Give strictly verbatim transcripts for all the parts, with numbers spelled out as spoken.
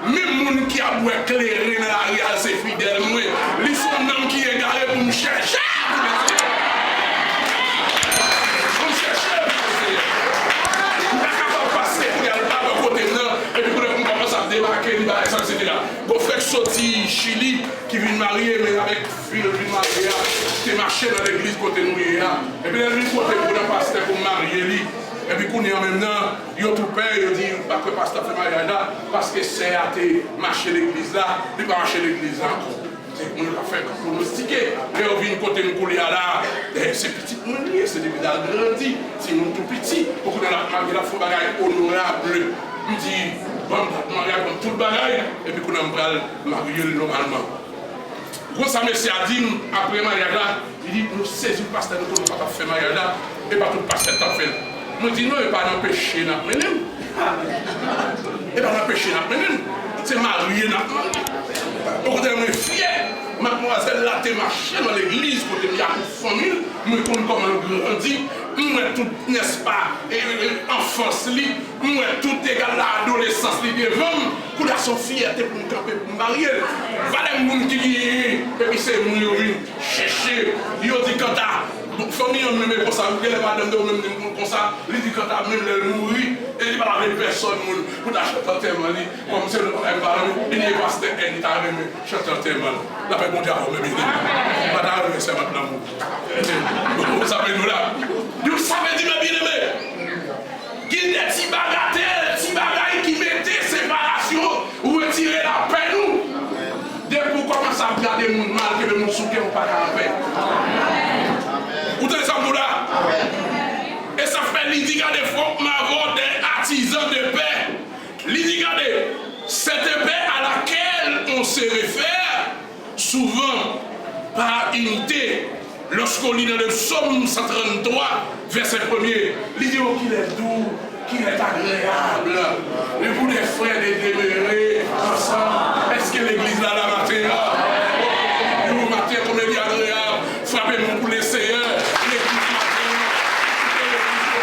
Menm moun ki ap bwè kleren nan lari a se fidèl mwen. Li se yon nonm ki egare pou m chèche pou Leseyè. Pou m chèche pou Leseyè. M pa ka ba w pastè pou y al ba bò kote m nan, epi kounye a pou m kòmanse ap debake li bagay sa, etsetera. Gon frè k soti Chili ki vin marye, men avèk fi l vin marye a, te mache nan legliz kote nou ye a. Epi lè l vin kote m pou nan pastè pou m marye li. Epi kounye a menm nan, yo tou pè, yo di yo pa kwè pastè ap fè maryaj la, paske sè a te mache legliz la, li pa mache legliz la ankò. Se moun yo k ap fè pwonostike. Lè yo vin kote m koulye a la, eh, se pitit mwen li ye, se depi l al grandi, timoun tou piti, pou kounye a l ap marye, l ap fè yon bagay onorab. M di, ban m dat maryaj, ban m tout bagay, epi kounye a m pral marye l nòmalman. Ou konn sa mesye a di m apre maryaj la? Li di, nou sezi pou pastè, nou konnen w pa t ap fè maryaj la, e pa tout pastè k t ap fè l. Mwen di, non, e pa nan peche n ap mennen l. E pa nan peche n ap mennen l. Se marye n ap marye. Okontrè, mwen fyè. Madmwazèl la te mache nan legliz kote m ye ak fanmi l. Mwen konn kòman l grandi. M wè tout, nèspa, e, e, e, anfans li. M wè tout dega ladolesans li devan m. Kounye a se yon fyète pou m kanpe pou m marye l. Valè moun ki genyen, epi se moun yo vin chèche. Yo di kanta, bon, fanmi an menm e konsa, ou genlè madanm de ou menm di m konsa, li di kanta menm lè l mouri, e li pa ta vle pèsòn moun pou ta chante antèman li, kòm se nou pa renmen, li di e pastè N ta renmen chante antèman l. Lapè Bondye avè w, mè byeneme. M pa ta renmen sèmant lanmou. Ou sa vle di w la? Ou sa vle di, mè byeneme? Gen de ti bagatèl, ti bagay ki mete separasyon, retire lapè nou. Depi w kòmanse ap gade moun mal, kenbe moun sou kè, ou pa ka anpè. Ou tande sa m di w la? E sa fè li di, gade, fòk m avè w des artisans de paix. Li di, gade, cette paix à laquelle on se réfère souvent par unité, lorsqu'on lit dans le psaume cent trente-trois, verset premier, li di, oh, qu'il est doux, qu'il est agréable, et pour des frères de demeurer ensemble. Èske legliz la la maten an? Yon maten, konbyen li agreyab. Frape men w pou Leseyè. Legliz maten an. Kite legliz yo.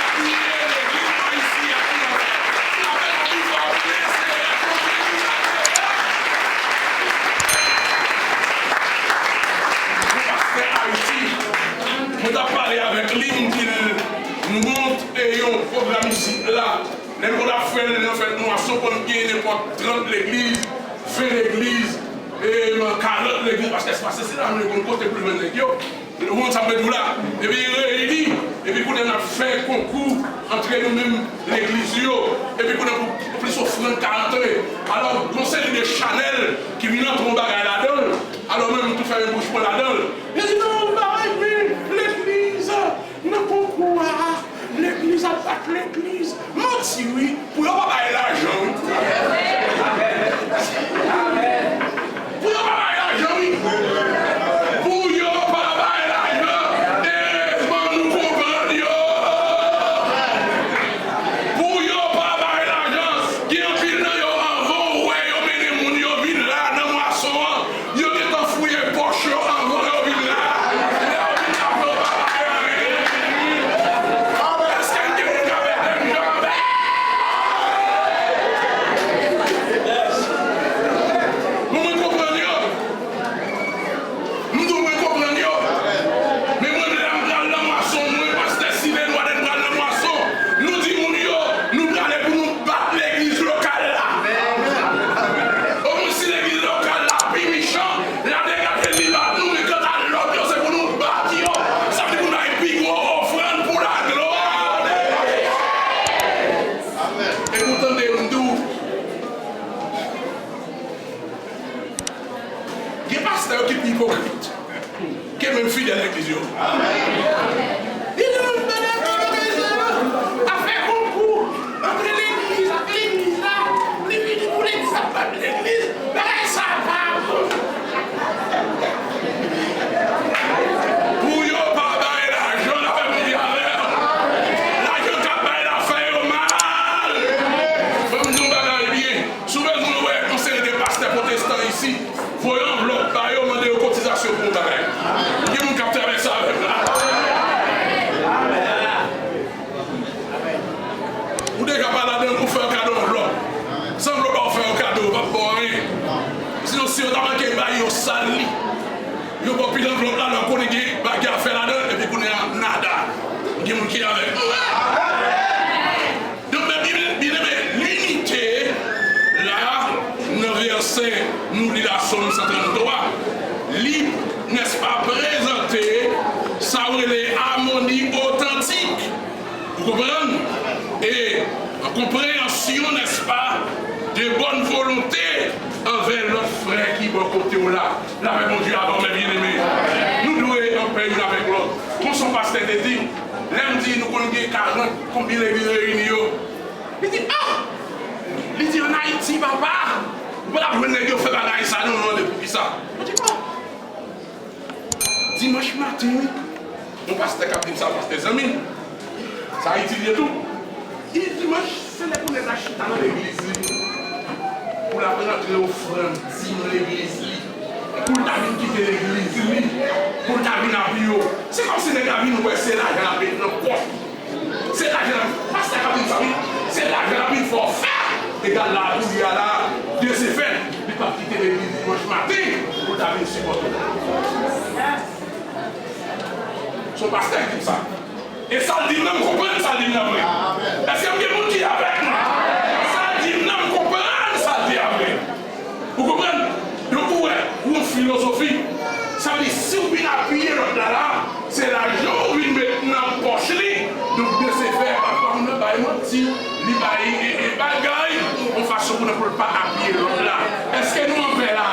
Kite legliz pa isi a ki nan fè. Frape men w pou Leseyè. Konbyen li agreyab. Yon pastè Ayiti, mwen t ap pale avèk li, m di l, nou gon, e, yon pwogram isit la. Lè n konn ap fè l nan fèt mwason, konn gen nenpòt trant legliz, ven legliz, e, karant legliz, paske se pa se sila, nou konn kote pou l jwenn nèg yo. Ou konn sa m vle di w la? Epi reyini, epi kounye a n ap fè konkou antre nou menm legliz yo, epi kounye a pou plis ofrann ka antre. Alò, gon seri de chanèl ki vin antre yon bagay ladan l, alò mwen menm m tou fèmen bouch mwen ladan l. Yo di, non, m pa renmen legliz. Nan konkou a, legliz ap bat legliz. Manti wi, pou yo pa bay lajan wi. Pou yo pa bay lajan wi. Pou yo pa bay lajan. Erezman nou konprann yo. Pou yo pa bay lajan. Gen anpil nan yo anvan w wè yo mennen moun yo vin la nan mwason an. Yo gentan fouye pòch yo anvan yo vin la. Lè yo vin la, yo pa bay anyen. Èske n gen moun k ap ede m kanpe? Bon, mwen konprann yo. M di w mwen konprann yo. Men mwen, lè m pral nan mwason, mwen, pastè Silen Waden pral nan mwason. Nou di moun yo, nou prale pou nou bat legliz lokal la. Omwen si legliz lokal la pi michan, l ap degage li bat nou, men kanta lòt yo, se pou nou bat yo. Sa vle di pou nou bay pi gwo ofrann pou laglwa de Dye. E pou tande m di w, gen pastè yo ki pi ipokrit ke menm fidèl legliz yo. Li di, moun, pandan ke yo bezwen ap fè konkou antre legliz ak legliz la, li vini pou legliz ap bat legliz, bagay sa pa bon. Pou yo pa bay lajan, lapè Bondye avè w. Lajan k ap bay la fè yo mal. Ban m di w bagay byen. Si w bezwen wè yon seri de pastè pwotestan isit, voye anvlòp ba yo, mande yo kotizasyon pou yon bagay. Gen moun k ap travèse avè m la. sal li. Yo ba w pil anvlòp la, lè w konnen gen bagay a fè ladan l, epi kounye a, nada. Gen moun ki avèk nou. Donk, men, byen, byeneme, linite la, nan vèsè, nou li la, Sòm san tranntwa, li, nèspa, prezante sa yo rele amoni otantik. Ou konprann? E konpreyansyon, nèspa, de bòn volonte anvè lòt frè ki bò kote w la. Lapè Bondye avè w, mè byeneme. Nou dwe anpè youn avèk lòt. Konsa yon pastè te di, lè m di nou konn gen karant, konbyen legliz reyini yo? Li di, ah! Li di, ann Ayiti, papa, ou pa t ap jwenn nèg yo fè bagay sa, non, non, de poukisa? Mwen di, oh! Dimanch maten, wi. Yon pastè k ap di m sa, pastè zanmi m. Sa Ayiti li ye tou. Li di dimanch, se lè pou nèg la chita nan legliz li. Pou l ap rantre ofrann, dim legliz li. Pou l ta vin kite legliz li. Pou l ta vin apiye w. Se kòmsi nèg la vin wè se lajan l ap met nan pòch li. Se lajan l ap, pastè k ap di m sa, wi. Se lajan l ap vin fè w fè. Egal la, kounye a la, Dye se fèt, li p ap kite legliz dimanch maten pou l ta vin sipòte w. Se yon pastè k di m sa. E sa l di m nan, m konprann sa l di m nan vre. Èske m gen moun ki avèk mwen? Sa l di m nan, m konprann sa l di a vre. Ou konprann? Donk, ou wè, yon filozofi. Sa vle di, si w vin apiye lòt la, la, se lajan w vin met nan pòch li. Donk, de se fè, pafwa, moun nan bay manti, li bay, e, e, bagay, yon fason pou, pou l pa apiye lòt la. Èske nou anpè la?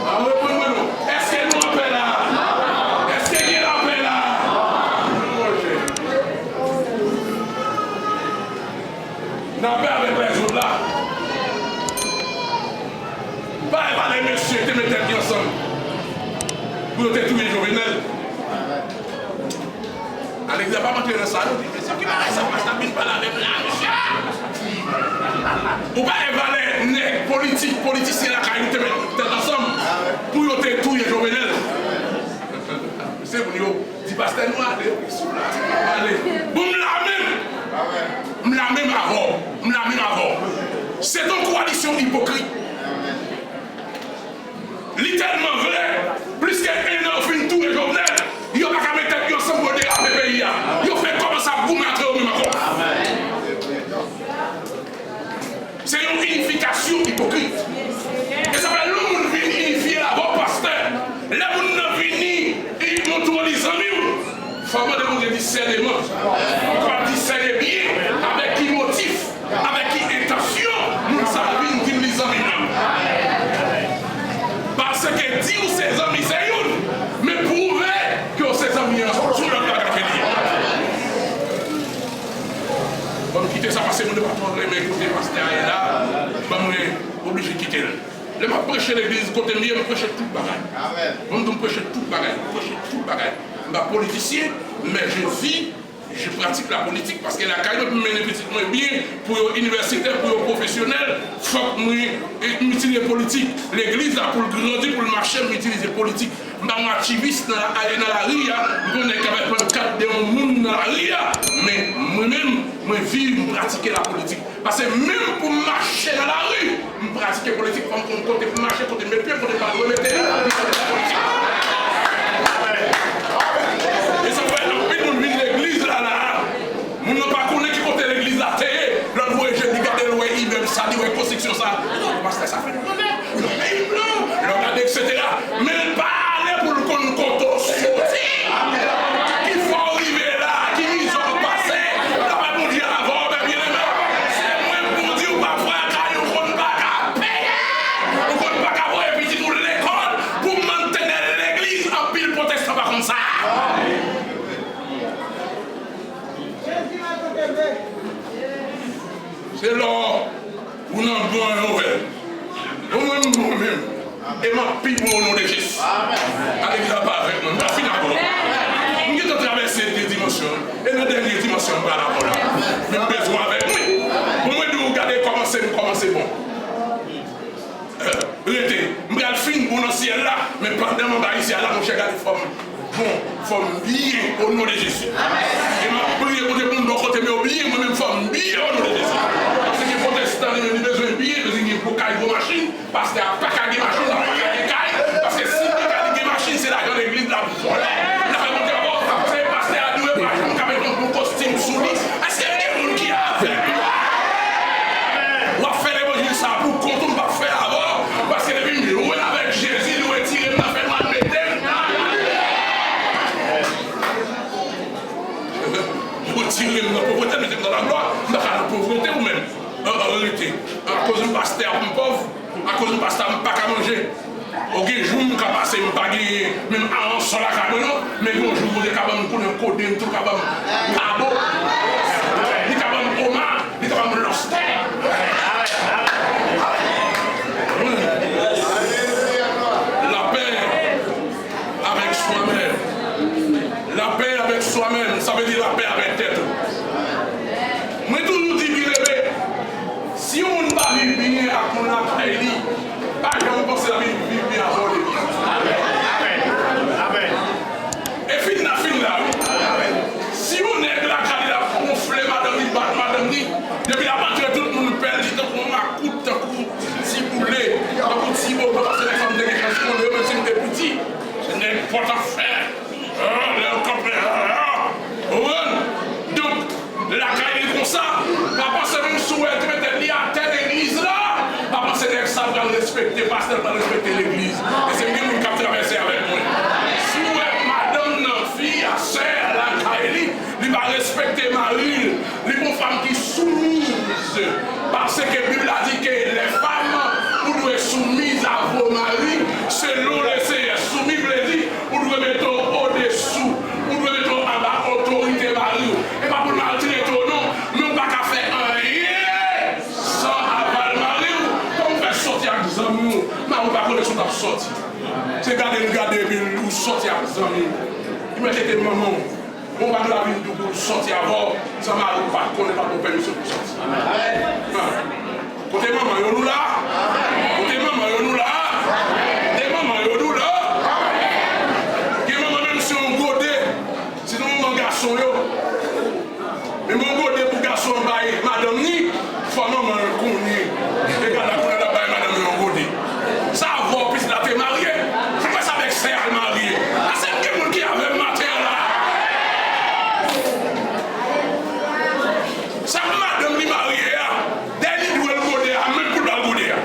A, reponn mwen non. Èske nou anpè la? Èske gen lapè la? Monchè. N ap avèk lèzòt la. Pa e valè mesye te met tèt yo ansanm pou yo te touye Jovenel. Alèkzanda pa antre nan sa, yo di, mesye, ki bagay sa, pastè ap vin pale avè m la, mesye? Ou pa e valè nèg politik, politisyen lakay nou te met tèt ansanm pou yo te touye Jovenel. Se moun yo. Di pastè nou ale, wi, sou la, ale. Bon, m la menm. M la menm avè w. M la menm avè w. Se yon kowalisyon ipokrit. Li tèlman vre, plis ke en an yo fin touye Jovenel, yo pa ka met tèt yo ansanm pou yo derape peyi a. Yo fenk kòmanse ap goumen antre yo menm ankò. Se yon inifikasyon ipokrit. E sa fè lè yon moun vin inifye avè w, pastè, lè moun nan vini, li montre w li zanmi w, fò w mande Bondye disèneman. Fò w kapab disène byen avèk ki motif, avèk ki entansyon moun sa a vin di m li zanmi m nan. Paske di w se zanmi se youn, men pwouve ke w se zanmi an, se yon lòt bagay ke li ye. Ban m kite sa pase, moun yo pa twò renmen kote pastè a ye la. Ban mwen oblije kite l. Lè m ap preche legliz, kote m ye, m preche tout bagay. Ban m di w, m preche tout bagay, m preche tout bagay. M pa politisyen, men je vis, je pratique la politique, paske lakay mwen, pou m mennen pitit mwen byen, pou yo inivèsitè, pou yo pwofesyonèl, fòk mwen, e, m itilize politik. Legliz la, pou l grandi, pou l mache, m itilize politik. M pa yon aktivis nan la, nan lari a, m pa yon nèg k ap bay pannkat de yon moun nan lari a, men mwen menm, mwen viv, m pratike lapolitik. Paske menm pou m mache nan lari, m pratike politik, fò m konn kote pou m mache, kote m met pye m, kote m pa dwe mete l, m pratike politik. E sa fè anpil moun vin legliz la, la. Moun nan pa konnen ki kote legliz la te ye. Lè l voye je l, li gade, l wè imèb sa, li wè konstriksyon sa. Pastè, sa fè nou malè. Nan peyi blan, lè w gade, etsetera. Men l pa ale pou l konn kote w soti. Ki fè w rive la, ki mizè w pase. Lapè Bondye avè w, mè byeneme. Se mwen pou di w, pafwa, kay ou konn pa ka peye. Ou konn pa ka voye pitit ou lekòl pou mantenèl legliz. Anpil pwotestan pa konn sa. Se lò ou nan bon an yo wè l. Bon, mwen, m bon menm. E m ap pi bon o non de Jezi. Alelouya, pa avèk mwen. M pa fin avè w. M gentan travèse de dimansyon. E nan dènye dimansyon, m pral avè w la. Men m bezwen w avèk mwen. Bon, mwen di w, gade kòmanse, m kòmanse bon. Rete. M pral fin bon nan syèl la, men pandan m anba isit la, monchè, gade fò m bon, fò m byen, o non de Jezi. E m ap priye Bondye pou m bò kote m yo byen, mwen menm fò m byen, o non de Jezi. Paske gen pwotestan, li menm, li bezwen byen, bezwen gen gwo kay, gwo machin. Pastè a pa ka gen machin, l pa ka gen kay, Akoz m pastè, m pa ka manje. O, gen jou m ka pase, m pa genyen menm aransò lakay mwen non. Men gen yon jou kote ka ban m konnen kode m tou, ka ban m kabo. Li ka ban m oma, li ka ban m lòstè. La paix avec soi-même. La paix avec soi-même, sa vle di lapè avèk tèt ou. Mwen toujou di byen rele, si yon moun pa viv byen ak moun lakay li, pa janm panse l ap viv byen avè w depi. Amèn. Amèn. Amèn. E fin la, fin la, wi. Si yon nèg lakay li ap gonfle madanm li, bat madanm li, depi l ap antre tout moun pè l, li tankou yon makout, tankou ti boule, tankou ti bobo, paske nèg sa m te gen chans konnen yo, menm si m te piti. Se nèg pòtafè. Ah, lè yo kanpe, ah, ah. Ou konprann? Donk, lakay li konsa, pa panse menm si w wè l te mete li atè legliz la, pa panse nèg sa pral respekte pastè, pral respekte legliz. Èske gen moun k ap travèse avèk mwen? Si w wè madanm nan, fi a, sè a lakay li, li pa respekte mari l, li pa yon fanm ki soumiz. Paske Bib la di ke les femmes, vous devez soumises à vos maris, selon le Seigneur. Soumiz vle di ou dwe mete w odesou, ou dwe mete w anba otorite mari w. E pa pou l maltrete w non, men ou pa ka fè anyen san aval mari w. Kòman w fè sòti ak zanmi w, mari w pa konnen si w t ap sòti? Se gade l gade epi ou sòti ak zanmi w. Li mèt ete manman w. Bon, pa dwe vin di w pou l sòti avè w san mari w pa t konnen, pa t ba w pèmisyon pou sòti. Ah. Kote manman yo, nou la? Kote manman yo, nou la? Kote manman yo, nou la? Gen manman, menm si yon gode, sitou manman gason yo, menm yon gode pou gason an bay madanm ni, fò manman l konnen. E gade la kounye a l ap bay madanm li yon gode. Sa vò pitit la te marye. Fè sa avèk sè a l marye. Èske gen moun ki avè m maten an la? Sa madanm li marye a, dèyè li dwe l gode a, menm pou l ba l gode a.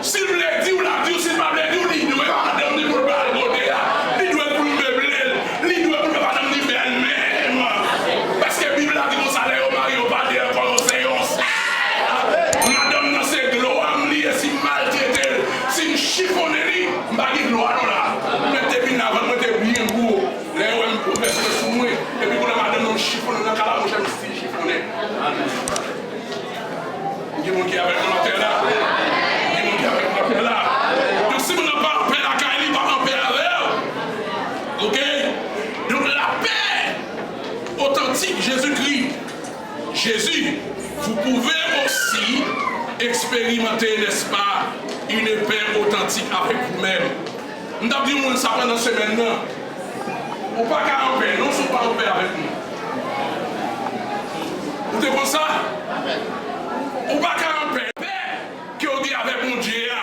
Si l vle di w, l ap di w. Si l pa vle di w, li dwe madanm li pou l ba l gode a. Li dwe pou l meble l. Li dwe pou l fè madanm li bèl menm. Paske Bib la di konsa, lè yo marye, yo pa de ankò, yo se yon sèl. Madanm nan se glwa m li ye, si m maltrete l, si m chifonnen li, m pa gen glwa non la. Mwen te vin avan, mwen te byen gwo. Lè yo wè m pwofesè sou mwen, epi kounye a madanm nan chifonnen nan kalamouch, m stil chifonnen. Gen moun ki avèk mwen atè la? Gen moun ki avèk mwen atè la? Donk, si moun nan pa anpè lakay li, pa anpè avè w. Oke? Donk, lapè otantik Jezikri. Jésus, vous pouvez aussi expérimenter, n'est-ce pas, une paix authentique avec vous-même. M t ap di yon moun sa pandan semèn nan. Ou pa ka anpè, non, si w pa anpè avèk mwen. Ou te konn sa? Ou pa ka anpè. Lapè ke w gen avèk Bondye a,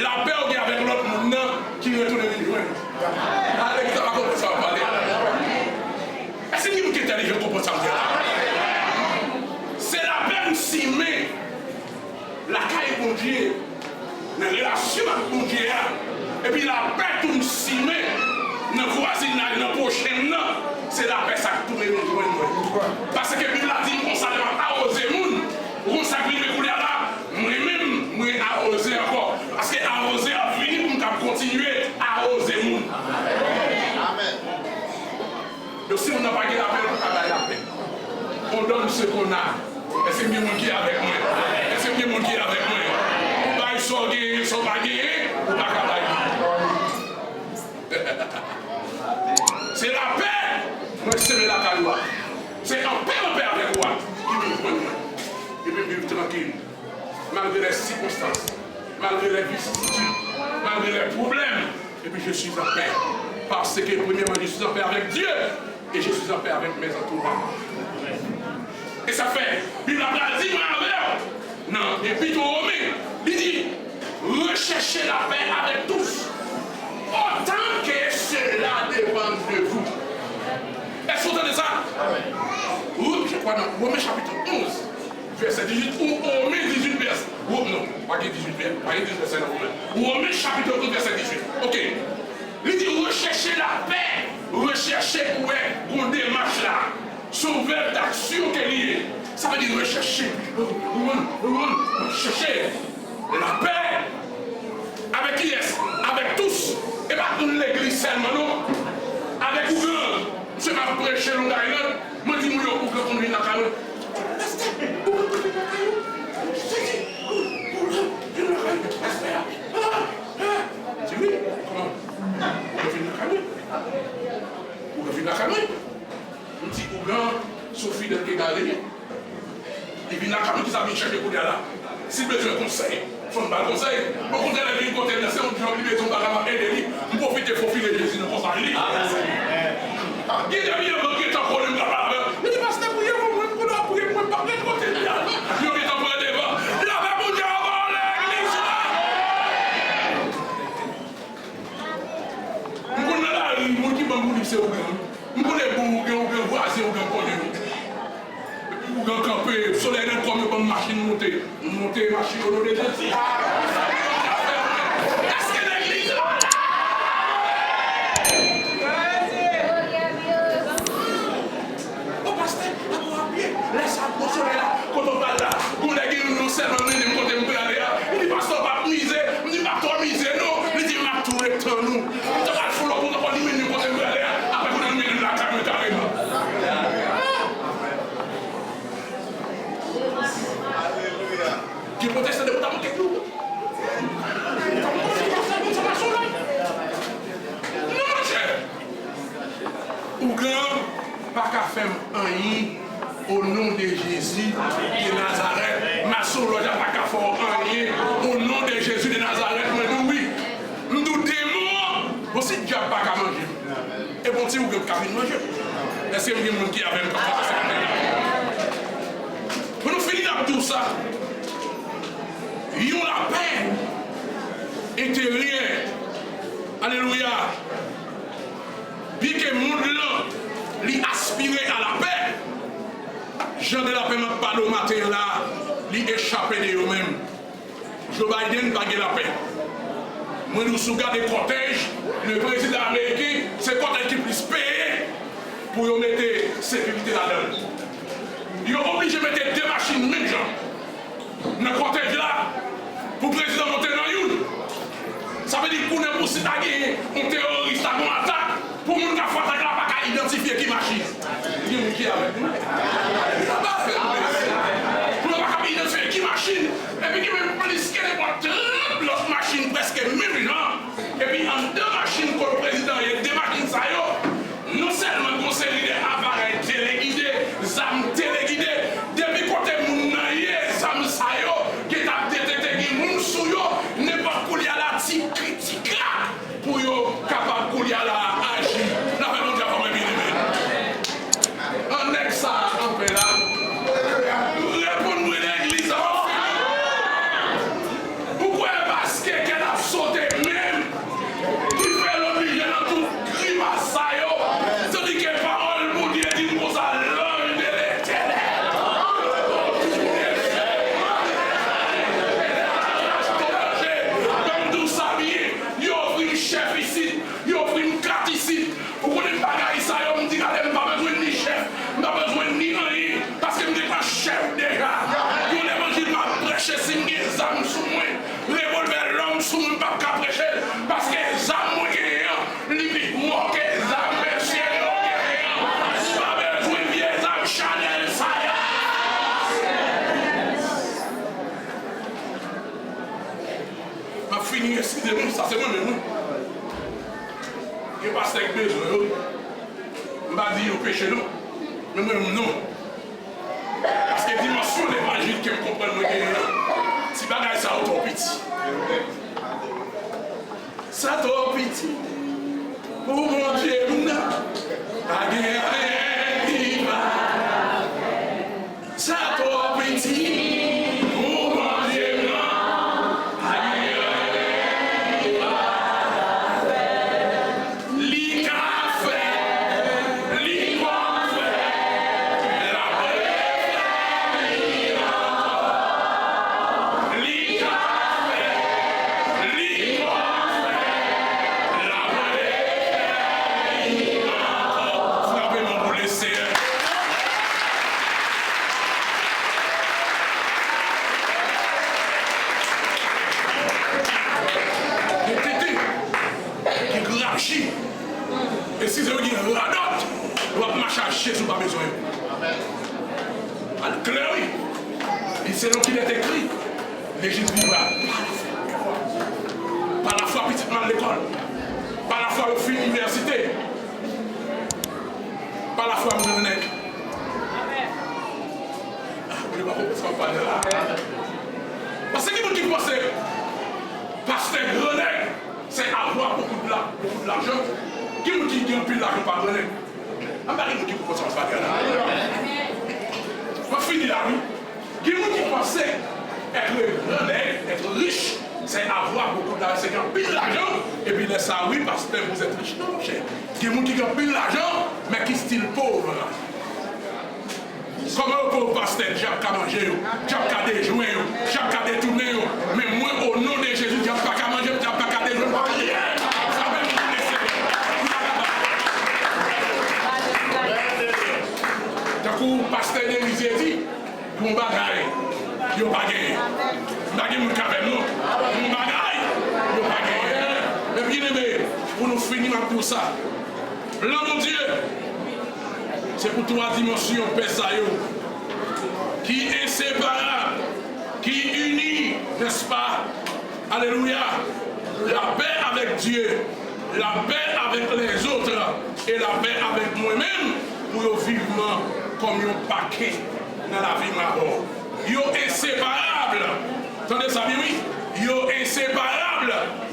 lapè w gen avèk lòt moun nan ki retounen vin jwenn ou. A, legliz la pa konprann sa m ap pale a. Èske gen moun ki entèlijan k konprann sa m di a la? Se lapè m simen lakay Bondye, nan relasyon m ak Bondye a, epi lapè tou m simen nan vwazinay, nan pwochen m nan, se lapè sa k tounen vin jwenn mwen. Paske Bib la di m konsa, lè m ap awoze moun, ou konn sa k vin rive kounye a la, mwen menm, mwen awoze ankò. Paske awoze a vini pou m kab kontinye awoze moun. Amèn. Donk, si moun nan pa gen lapè, li pa ka bay lapè. On donne ce qu'on a. Èske m gen moun ki avèk mwen? Èske m gen moun ki avèk mwen? Ou bay sa w genyen, sa w pa genyen, ou pa ka bay li. Se lapè mwen seme lakay ou a. Se anpè m anpè avèk ou a ki vin jwenn mwen. Epi m viv trankil. Malgre les circonstances, malgre les vicissitudes, malgre les problèmes, et puis je suis en paix. Parce que premièrement, je suis en paix avec Dieu et je suis en paix avec mes entourages. E sa fè, Bib la pral di mwen avè w, nan Epit o Women, li di, recherchez la paix avec tous, autant que cela dépende de vous. Èske w tande sa? Wi, je crois nan Women chapit onz. Vèsè dizuit, ou Women dizuit vèsè. Wo-, non, pa gen dizuit vèsè, pa gen dizuit vèsè nan Women. Women chapit onz, vèsè dizuit. Oke. Li di, rechèche lapè, rechèche pou wè gon demach la. Se yon vèb daksyon ke li ye. Sa vle di rechèche. Ou konprann? Ou konprann? Chèche. Lapè! Avèk kiyès? Avèk tous. E pa moun legliz sèlman, non. Avèk ougan. Misye m ap preche Long Island. Mwen di moun yo, ougan konn vin lakay mwen. Pastè, ougan konn vin lakay mwen. Sezi, ougan vin lakay mwen. Pastè, ah, ah. Di wi, kòman? Ougan vin lakay mwen. Ougan vin lakay mwen. M di, ougan, se yon fidèl egare li ye. Li vin lakay mwen, kisa l vin chèche kounye a la? Si l bezwen konsèy, fò m ba l konsèy. Okontrè, lè l vin kote m nan, se yon djòb li bezwen, yon bagay, m ap ede li. M pwofite fofile Jezi nan konsa li. Gen de moun yo gentan konnen m ka pale avè l. Li di, pastè, priye pou mwen, m konnen w ap priye pou mwen, m p ap ret kote m ye a. Yo gentan pran devan. Lapè Bondye avè w, legliz la. M konn nan lari, moun ki ban m woulib se ougan. M konnen bon ougan, ougan vwazen, ougan konnen nou. Epi ougan kanpe, solèy nan kò m, yo ban m machin moute. M moute machin o non de Jezi. Èske legliz la la? O pastè, apo apye, lè sa gwo solèy la, kote w pral la, gon nèg gen yon sèlman mennen m kote m prale a. Li di, pastè, w p ap mize. M di, m p ap twò mize, non. Li di, m ap tou ret tann ou. M ta pral fè w lòt, ou ta pral li mennen m kote m prale a. Apre, kounye a, li mennen m lakay mwen kareman. Gen pwotestan de bò ta manke di w. Non, monchè. Ougan pa ka fè m anyen o non de Jezi de Nazarèt. Mason lòj la pa ka fè w anyen o non de Jezi de Nazarèt. Mwen di w wi. M di w demon an, bon, si dyab pa ka manje m, e bon ti ougan ka vin manje m. Èske m gen moun ki avè m k ap pase sa? Pou nou fini, n ap di w sa. Yon lapè enteryè. Alelouya. Byenke mond lan, li aspire a lapè, jan de lapè m ap pale w maten an la, li echape de yo menm. Joe Biden pa gen lapè. Mwen di w, si w gade kòtèj le prezidan ameriken, se kòtèj ki plis peye pou yo mete sekirite ladan l. Yo oblije mete de machin menm jan nan kòtèj la pou prezidan monte nan youn. Sa vle di, kounye a pou si ta genyen yon teworis, ta gen yon atak, pou moun k ap fè atak la pa ka idantifye ki machin. Gen moun ki avèk mwen? Sa pa fè mesi. Pou yo pa ka idantifye ki machin, epi gen menm plis ke nenpòt trant lòt machin prèske menm jan. Epi anndan machin kot prezidan ye, de machin sa yo, non sèlman gon seri de aparèy telegide, zam telegide, depi kote moun nan ye, zam sa yo gentan ap detete, gen moun sou yo, nenpòt koulye a la, ti kri, ti krak, pou yo kapab koulye a la aji. Lapè Bondye avè w, mwen byeneme. An nèg sa a kanpe la, reponn mwen, legliz an. Ou kwè paske kè l ap sote menm ki fè l oblije nan tout grimas sa yo? Tandike pawòl Bondye di m konsa, l'ange de l'Éternel. Ban m di w sa byen, yo ofri m chèf isit, yo ofri m kat isit. Ou konnen bagay sa yo, m di gade, m pa bezwen ni chèf, m pa bezwen ni anyen, paske m te pran chèf deja. Yon levanjil m ap preche, si m gen zam sou mwen, revòlvè lòm sou mwen, m p ap ka preche l, paske zam mwen genyen an, li pi gwo ke zam mesye yo genyen an. M pa bezwen vye zam chanèl sa yo. M ap fini, eskize nou, sa se mwen menm, wi. Gen pastè k bezwen yo. M pa di yo peche non. Men mwen menm non. Paske dimansyon levanjil ke m konprann mwen genyen an, ti bagay sa yo twò piti. Sa twò piti pou Bondye m nan. Pa gen anyen ki pa Sa twò piti pou Bondye m nan. Li ka fè, li konn fè, l ap refè li ankò. Li ka fè, li konn fè, l ap refè li ankò. Frape men w pou Leseyè. Lè wi, li selon ki lèt ekri, Lejil viva. Pa lafwa pitit mwen al lekòl. Pa lafwa yo fin inivèsite. Pa lafwa m gran nèg. Ah, ou pa konprann sa m pale la. Paske gen moun ki panse pastè gran nèg, c'est avoir beaucoup de la, beaucoup de l'argent. Gen moun ki gen anpil lajan pa gran nèg. Anba gen moun ki konprann sa m pale la. Mwen fini la wi. Gen moun ki panse être grand nèg, être riche, c'est avoir beaucoup d'argent, se gen anpil lajan, epi lè sa wi, pastè, vous êtes riche. Non, monchè. Gen moun ki gen anpil lajan, men ki still pòv. Kòman yo pòv, pastè? Dyab ka manje yo, dyab ka dejwenn yo, dyab ka detounen yo. Men mwen, o non de Jezi, dyab pa ka manje m, dyab pa ka dejwenn m, pa ka anyen. Frape m pou Lesenyè. Tankou pastè Denizye di, gon bagay yo pa genyen. M pa gen moun k avè m non. Gon bagay yo pa genyen. Men byeneme, pou nou fini, m ap di w sa. Plan Bondye, se pou twa dimansyon pè sa yo ki enseparab, ki ini, nèspa? Alelouya! Lapè avèk Dye, lapè avèk lèzòt, e lapè avèk mwen menm, pou yo viv nan, kòm yon pakèt nan lavi m avè w. Yo enseparab. Tande sa byen, wi. Yo enseparab.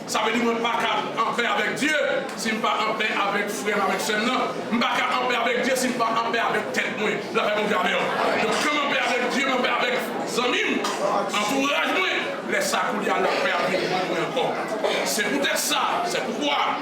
Sa vle di mwen pa ka anpè avèk Dye si m pa anpè avèk frè m, avèk sè m nan. M pa ka anpè avèk Dye si m pa anpè avèk tèt mwen. Lapè Bondye avè w. Donk, ke m anpè avèk Dye, m anpè avèk zanmi m, antouraj mwen. Lè sa, koulye a, lapè ap vin jwenn mwen ankò. Se poutèt sa, c'est pourquoi,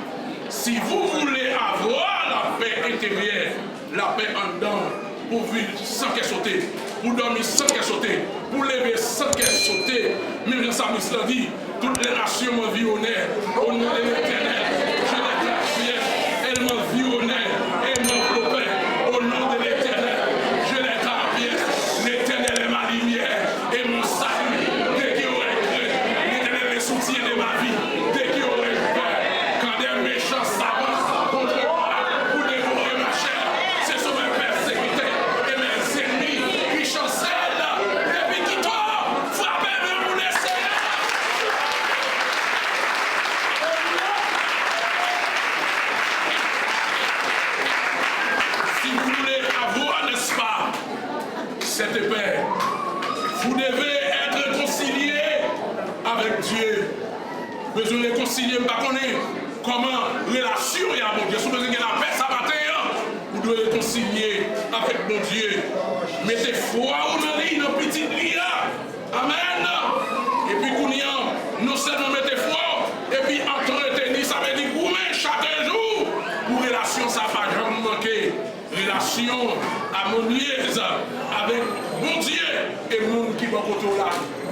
si vous voulez avoir la paix intérieure, lapè anndan w, pou w viv san kè sote, pou w dòmi san kè sote, pou w leve san kè sote. Menm jan salmis lan di, toutes les nations m'environnèrent, au nom de l'Éternel, je les traverse. Elles m'environnèrent et m'enveloppèrent, au nom de l'Éternel, je les traverse. L'Éternel est ma lumière et mon salut, de qui aurais-je crainte? L'Éternel est le soutien de ma vie, de qui aurais-je peur? Quand des méchants s'avancent contre moi pour dévorer ma chair, ce sont mes persécuteurs et mes ennemis qui chancellent depuis qu'ils tombent. Frape men pou Lesenyè. Si vous voulez avoir, n'est-ce pas, cette paix, vous devez être réconcilié avec Dieu. Bezwen rekonsilye, m pa konnen kòman relasyon w a Bondye. Si w bezwen gen lapè sa maten an, ou dwe rekonsilye avèk Bondye. Mete fwa w nan li, nan Pitit li a. Amèn. Epi kounye a, non sèlman mete fwa w, epi antreteni, sa vle di goumen chak jou pou relasyon sa pa janm manke. Relasyon amonyez avèk Bondye e moun ki bò kote w la,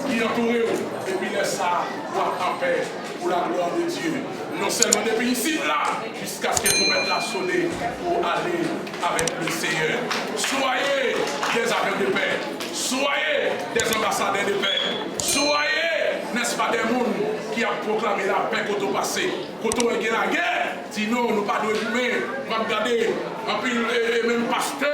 ki antoure w, epi lè sa a, w ap anpè pour la gloire de Dieu. Non sèlman depi isit la, jiskaske twonpèt la sone pou ale avèk le Seyè. Soyez des agents de paix. Soyez des ambassadeurs de paix. Soyez, n'est-ce pas, des moun ki ap pwoklame lapè kote w pase. Kote w wè gen lagè, di non, nou pa dwe goumen. M ap gade anpil, e, e menm pastè,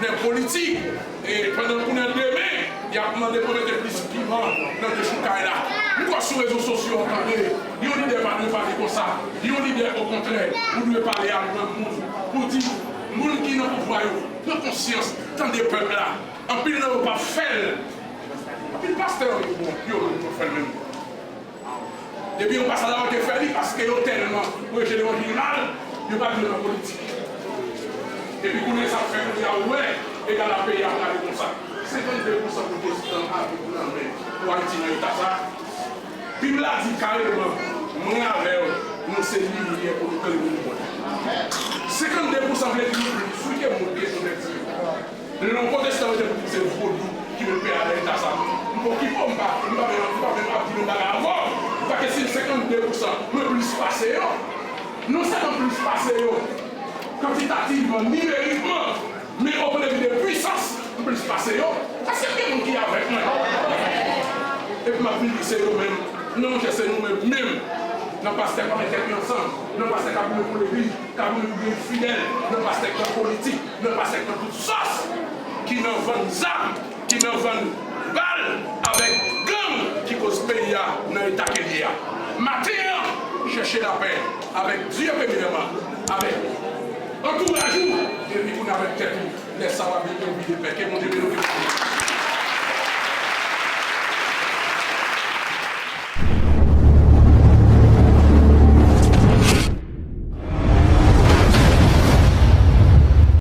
nèg politik, e pandan kounye demen, y ap mande pou mete plis piman nan dechoukay la. M kwè sou rezo sosyo w tande, yon lidè pa dwe pale konsa. Yon lidè, okontrè, ou dwe pale ak granmoun pou di, moun ki nan pouvwa yo, pran konsyans, tande pèp la. Anpil nan yo p ap fè l. Anpil pastè yo, yo, yo p ap fè l menm. Depi yon pasaj la, yo te fè li paske yo tèlman preche levanjil mal, yo pa t vle nan politik. Epi kounye a sa fè kounye a ou wè, egal a peyi a prale konsa. Senkannde pousan pwotestan avèk nan men pou Ayiti nan eta sa. Bib la di kareman, mwen avè w, nou se limyè pou nou klere lemonn. Senkannde pousan vle di nou plis wi ke moun ke konvèti yo. Lè yon pwotestan rete pou di se vodou ki met peyi a nan eta sa, m pa okipe w, m pa, m pa menm, m pa menm ap di menm bagay avè w. Paske si m senkannde pousan, mwen plis pase yo. Non sèlman m plis pase yo, kantitativman, nimerikman, men o pwen de vi de pwisans, m plis pase yo. Èske gen moun ki avèk mwen? Epi m ap vin di se yo menm. Non, monchè, se nou menm menm. Nan pastè k ap met tèt yo ansanm, nan pastè k ap goumen pou legliz, k ap goumen pou gen fidèl, nan pastè k nan politik, nan pastè k nan tout sòs, ki nan vann zam, ki nan vann bal avèk gang ki koz peyi a nan eta ke l ye a. Maten an, chèche lapè avèk Dye premyèman, avèk antouraj ou, epi kounye a avèk tèt ou. Lè sa w ap vin yon vi de pè. Ke Bondye beni w.